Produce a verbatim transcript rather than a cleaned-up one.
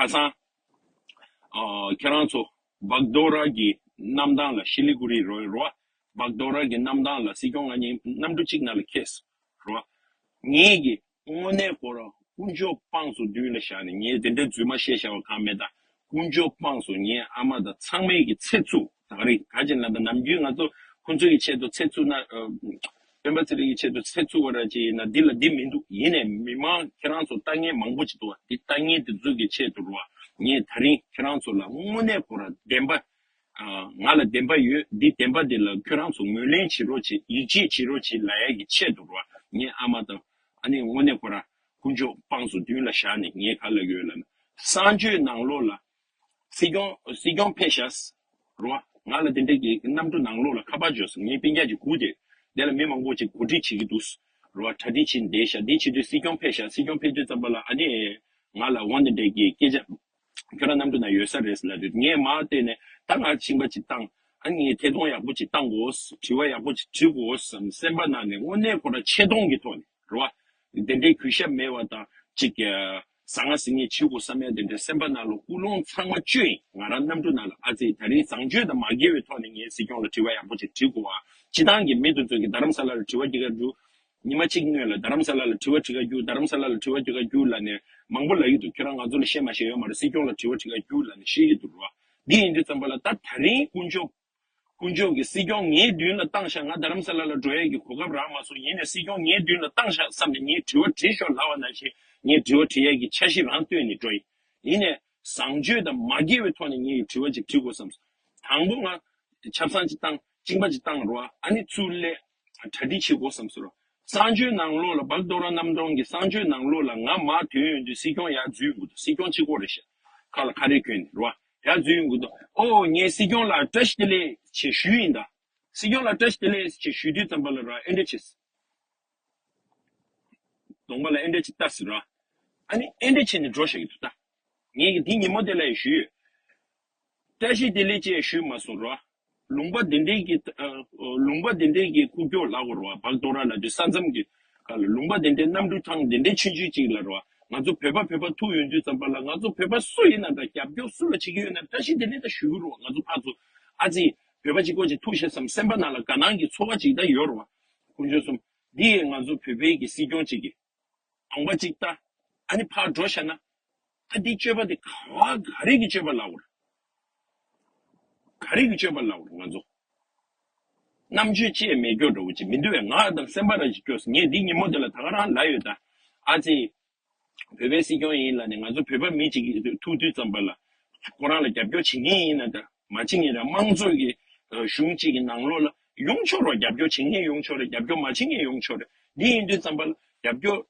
ཁ་སང་ཨ་ཁྱེད་རང་ཚོ་བག་དོ་ར་གི་གནམ་ཐང་ལ་ཤི་ལི་གུ་རི་རོ་རོ་བག་དོ་ར་གི་གནམ་ཐང་ལ་སྲིད་སྐྱོང་ང་གཉིས་གནམ་གྲུ་གཅིག་ནང་ལ་འཁྱེར་རོ། ངེད་ཀྱི་དངོས་གནས་ཁོ་རང་དཀོན་མཆོག་དཔང་སུ་མདུན་ལ་བཞག་ནས་ངས་དེ་འདྲའི་རྫུན་མ་བཤད་བཞག་པ་གང་མེད་ད། དཀོན་མཆོག་དཔང་སུ་ངའི་ཨ་མ་དང་ཚང་མའི་གི་ཚེ་གཅིག་ད་རེས་ག་ཅི་ལབ་ན་ནམ་རྒྱུན་ང་ཚོ་ཁོང་ཚོའི་གི་ཆེད་དུ་ཚེ་གཅིག་ན་ཨ། སྤེན་པ་ཚེ་རིང་གི་ཆེད་དུ་ཚེ་གཅིག་པ་ར་ཅིག་ཡིན་ན་འདི་ལ་འདི་མི་འདུག་ཡིན་ནའི་མི་མང་ཁྱེད་རང་ཚོ་ལྟ་མཁན་མང་པོ་ཅིག་འདུག་བ། འདི་ལྟ་མཁན་དེ་ཚོའི་གི་ཆེད་དུ་རོ། ངས་ད་རིང་ཁྱེད་རང་ཚོ་ལ་དངོས་གནས་ཁོ་ར་བདེན་པ། ཨ། ང་ལ་བདེན་པ་ཡོད། འདི་བདེན་པ་འདི་ལ་ཁྱོད་རང་ཚོ་ངོས་ལེན་བྱེད་རོགས་བྱེད། ཡིད་ཆེས་བྱེད་རོགས་བྱེད་ལབ་ཡ་གི་ཆེད་དུ་རོ། ངའི་ཨ་མ་དང་ཨ་ནེ་དངོས་གནས་ཁོ་ར་དཀོན་མཆོག་དཔང་སུ་མདུན་ལ་བཞག་ནས་ངས་ག་ལབ་ཡོད་ལབ་ན། གསང་སྤྱོད་ནང་ལོགས་ལ་སྲིད་སྐྱོང་སྲིད་སྐྱོང་ཕེབས་ཤག་རོ། ང་ལ་དེ་འདྲའི་གི་གནམ་གྲུ་ནང་ལོགས་ལ་ཁ་པར་འབྱོར་སོང་། ངའི་སྤུན་ཀྱག་ཅིག་སྒུག་བསྡད། དེ་ལ་མི་མང་པོ་ཅིག་གོ་སྒྲིག་བྱེད་ཀྱི་འདུག་རོ། གྲ་སྒྲིག་བྱེད་བསྡད་ཤག་འདི་བྱེད་དུས་སྲིད་སྐྱོང་ཕེབས་ཤག་སྲིད་སྐྱོང་ཕེབས་དུས་ཙམ་པ་ལ་ཨ་ནེ་ང་ལ་འོ་འདི་འདྲའི་གི་སྐད་ཆ། ཁྱོད་རང་གནམ་གྲུ་ནང་ཡོད་ས་རེད་ལབ་དུས་ངས་མར་བལྟས་ནས་ད་ང་མཆིན་པ་ཅིག་བཏང་། ཨ་ངས་ཐད་གཏོང་ཡག་པོ་ཅིག་བཏང་དགོས། དྲི་བ་ཡག་པོ་ཅིག་དྲི་དགོས་བསམ་སེམས་པ་ནང་ནས་དངོས་གནས་ཁོ་རང་ཆེ་མཐོང་གི་ཐོག་ནས་རེད་བ། དེ་འདྲའི་གུས་ཞབས་མེད་པ་དང་ཅིག་ཟང་ངེ་ཟིང་ངེ་བྱེད་དགོས་བསམ་ཡ་དེ་འདྲའི་སེམས་པ་ནང་ལ་ཀུན་སློང་ཚང་མ་བཅོས་ཡིན། ང་རང་གནམ་གྲུ་ནང་ལ་ཨ་ཙི་ད་རིང་བཟང་སྤྱོད་དང་མ་འགལ་བའི་ཐོག་ནས་ངས་སྲིད་སྐྱོང་ལ་དྲི་བ་ཡག་པོ་ཅིག་དྲི་དགོས་བ། སྤྱི་བཏང་གི་མི་དེ་ཚོ་གིས་རྡ་རམ་ས་ལ་ལ་དྲི་བ་དྲི་ག་འགྲོ། ཉི་མ་གཅིག་སྔོན་ལ་རྡ་རམ་ས་ལ་ལ་དྲི་བ་དྲི་ག་རྒྱུགས། རྡ་རམ་ས་ལ་ལ་དྲི་བ་དྲི་ག་རྒྱུགས་ལབ་ནས་མང་པོ་ལབ་ཀྱི་འདུག་ཁྱོད་རང་ང་ཚོ་ལ་བཤད་མ་བཤད་ཡོད་མ་རེད། སྲིད་སྐྱོང་ལ་དྲི་བ་དྲི་ག་རྒྱུགས་ལབ་ནས་བཤད་ཀྱི་འདུག་རོ། འདི་ཡིན་དུས་ཙམ་པ་ལ་ད་ད་རིང་དཀོན་མཆོག་དཀོན་མཆོག་གིས་སྲིད་སྐྱོང་ངའི་མདུན་ལ་བཏང་ཤག་ང་རྡ་རམ་ས་ལ་ལ་འགྲོ་ཡས་ཀྱི་གོ་སྐབས་རག་མ་སོང་། ཡིན་ནའི་སྲིད་སྐྱོང་ངའི་མདུན་ལ་བཏང་ཤག་བསམ་ནས་ངས་དྲི་བ་དྲིས་ཤོག་ལབ་པ་ནང་བཞིན་ངས་དྲི་བ་དྲི་ཡས་ཀྱི་འཆར་གཞི་རང་བཏོན་ནས་འགྲོ་ཡིན། ཡིན་ནའི་བཟང་སྤྱོད་དང་མ་འགལ་བའི་ཐོག་ནས་ངས་དྲི་བ་ཅིག་དྲི་དགོས་བསམ་སོང་། དང་པོ་ང་ཆབ་གསང་ཅིག་བཏང་། གཅིན་པ་ཅིག་བཏང་རོ། ཨ་ནི་ཚུར་སླེབས། གྲ་སྒྲིག་བྱེད་དགོས་བསམ་སོང་། གསང་སྤྱོད་ནང་ལོགས་ལ་བག་དོ་ར་གནམ་སྟོང་གི་གསང་སྤྱོད་ནང་ལོགས་ལ་ང་མར་ཐོན་ཡོང་དུས་སྲིད་སྐྱོང་ཡར་འཛུལ་ཡོང་གི་འདུག་སྲིད་སྐྱོང་གཅིག་པོ་རེད་ཤག་ཁ་ལ་ཁ་རས་གྱོན་ནས་རོ། ཡར་འཛུལ་ཡོང་གི་འདུག་ཨོ་ངས་སྲིད་སྐྱོང་ལ་བཀྲ་ཤིས་བདེ་ལེགས་ཞེས་ཞུས་ཡིན་ད། སྲིད་སྐྱོང་ལ་བཀྲ་ཤིས་བདེ་ལེགས་ཞེས་ཞུས་དུས་ཙམ་པ་ལ་རོ་ཨེ་འདྲ་བྱས། གདོང་པ་ལ་ཨེ་འདྲ་ཅིག་ལྟ་ཟེར་རོ། ཨ་ནི་ཨེ་འདྲ་བྱས་ནས་འགྲོ་བཞག་གི་འདུག་ད། ངས་ཀྱི་དེ་ཉིན་མོ་དེ་ལ་ཡང་ཞུས་ཡོད། བཀྲ་ཤིས་བདེ་ལེགས་ཅེས་ཞུས་མ་སོང་རོ། ལུང་པ་དེ་འདྲའི་གི་ཨ། ལུང་པ་དེ་འདྲའི་གི་ཁུག་ཀྱོག་ལབ་དགོས་རེད་བ། བག་དོ་ར་ལབ་དུས་ས་མཚམས་ཀྱི་སྒང་ལ་ལུང་པ་དེ་འདྲའི་གནམ་གྲུ་ཐང་དེ་འདྲའི་ཆུང་ཆུང་ཅིག་ལ་རེད་བ། ང་ཚོ་བོད་པ་བོད་པ་ཐུག་ཡོང་དུས་ཙམ་པ་ལ་ང་ཚོ་བོད་པ་སུ་ཡིན་ན་འདྲ་རྒྱབ་སྐྱོར་སུ་ལ་བྱེད་ཀྱི་ཡོད་ན་བཀྲ་ཤིས་བདེ་ལེགས་ད་ཞུ་གི་རེད་བ། ང་ཚོ་ཕར་ཚུར་ཨ་ཙི་བོད་པ་གཅིག་པོ་ཅིག་ཐུག་ཤག་བསམ་སེམས་པ་ནང་ལ་དགའ་སྣང་གི་ཚོར་བ་ཅིག་ད་ཡོད་རེད་བ། དཀོན་མཆོག་གསུམ། འདི་ཡིས་ང་ཚོ་བོད་པའི་གི་སྲིད་སྐྱོང་ཅིག་གི་གདོང་པ་གཅིག་ལྟ། ཨ་ནི་ཕར་འགྲོ་བཞག་ན། ཨ་འདི་སྤྱོད་པ་འདི་ག་བ་ག་རེ་གི་སྤྱོད་པ་ལབ་དགོས་རེད། ག་རེ་གི་སྤྱོད་པ་ལབ་དགོས་རེད་ང་ཚོ། རྣམ་དཔྱོད་ཅེས་མེད་སྐྱོ་འདྲ་བོ་ཅིག་མི་འདུག་བས། ང་དང་སེམས་པ་ར་ཅིག་སྐྱོ་སོང་། ངས་འདི་ཉིན་མོ་དེ་ལ་ད་ག་རང་ལབ་ཡོད་ད། ཨ་ཙི། བོད་པའི་སྲིད་སྐྱོང་ཡིན་ལབ་ནས་ང་ཚོ་བོད་པ་མི་གཅིག་གིས་ཐུག་དུས་ཙམ་པ་ལ། ཁོ་རང་ལ་རྒྱབ་སྐྱོར་བྱེད་མཁན་ཡིན་ན་འདྲ་མ་བྱེད་མཁན་ར་དམངས་གཙོ་གི་གཞུང་གཅིག་གི་ནང་ལོགས་ལ་ཡོང་ཆོག་རོགས། རྒྱབ་སྐྱོར་བྱེད་མཁན་ཡོང་ཆོག་རེད། རྒྱབ་སྐྱོར་མ་བྱེད་མཁན་ཡོང་ཆོག་རེད། འདི་ཡིན་དུས་ཙམ་པ་ལ་རྒྱབ་སྐྱོར་